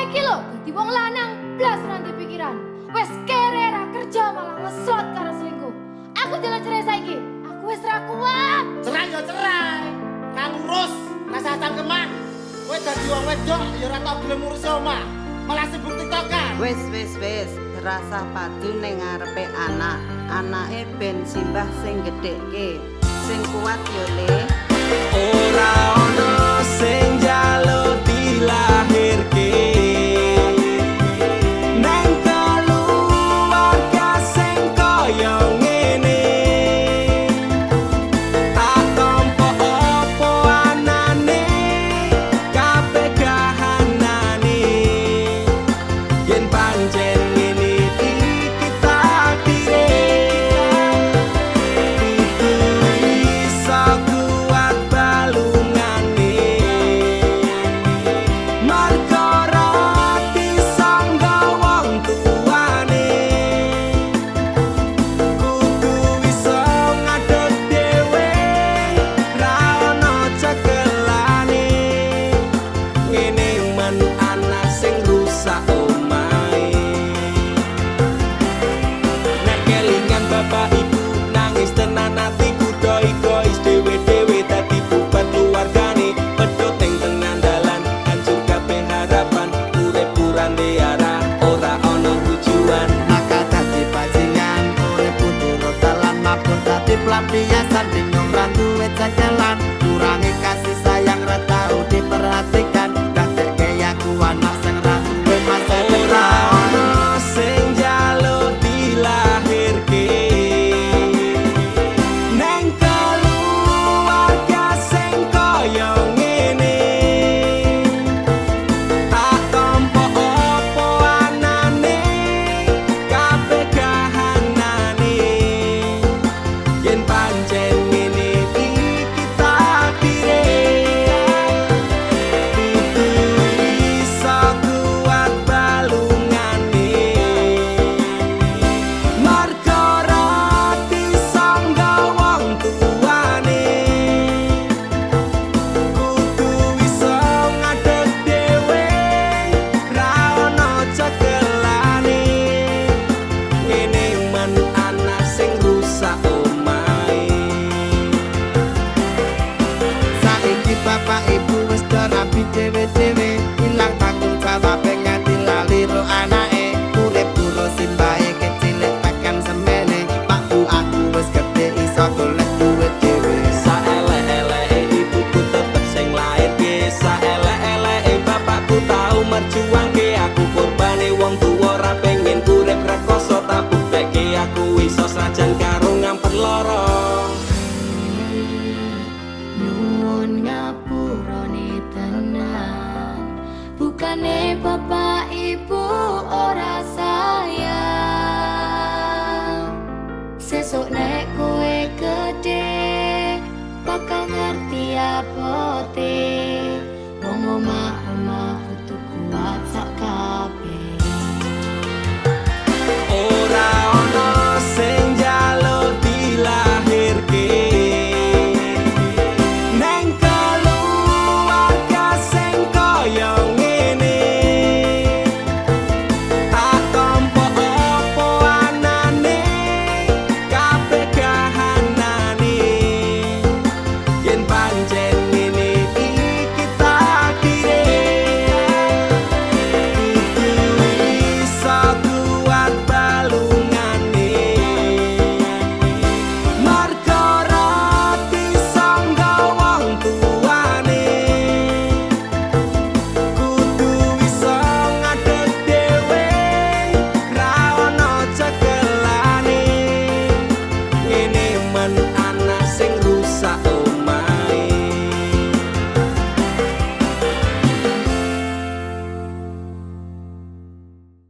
Iki lho, dadi wong lanang blas ra nduwe pikiran. Wes kere ra kerja malah ngeslot karo selingkuh. Aku njaluk cerai saiki. Aku wis ra kuat. Cerai ya cerai. Ra ngurus, rasah cangkeman. Kowe dadi wong wedok ya ora tau gelem ngurusi omah. Malah sibuk tiktokan. Wis, wis, wis, rasah padu ning ngarepe anak. Anake ben simbah sing gedhekke. Sing kuat yo, Le. Ora ono sing njaluk dilahirke neng keluarga sing kaya ngene. Tak tampa apa anane, kabeh kahanane, yen pancen ngene iki takdire, kudu iso kuat balungane, mergo ra disangga wong tuane, kudu iso ngadeg dhewe, ra ono cekelane, ngene men anak sing rusak omahe. Nek kelingan bapak ibu nangis tenan atiku, do egois dhewe-dhewe dadi bubar keluargane, pedhot ing tengah dalan, hancur kabeh harapan, urip ora arah, ora ono tujuan. Maka dadi bajingan, urip kudu dalan, mabur dadi pelampiasan, bingung ra duwe cekelan, kurangi kasih sayang, ra tau diperhatikan, dadekke aku anak sing ra duwe masa Ora depan. ono sing njaluk dilahirke neng keluarga sing kaya ngene. Tak tampa apa anane, kabeh kahanane, yen pancen ngene iki takdire, kudu iso kuat balungane, mergo ra disangga wong tuane, kudu iso ngadeg dhewe, ra ono cekelane, ngene men anak sing rusak omahe. Saiki bapak ibu wis do rabi dhewe-dhewe, ilang tanggung jawab nganti lali ro anake, urip karo simbahe kecil tekan semene. Pak, Bu, aku wis gedhe, iso golek duit dhewe. Saelek-eleke ibuku tetep sing lairke, saelek-eleke bapakku tau merjuangke aku, korbane wong tuwa ra pengen urip rekoso, tak buktekke aku iso senajan karo ngamper lara. Nyuwun ngapurane tenan. Bukane bapak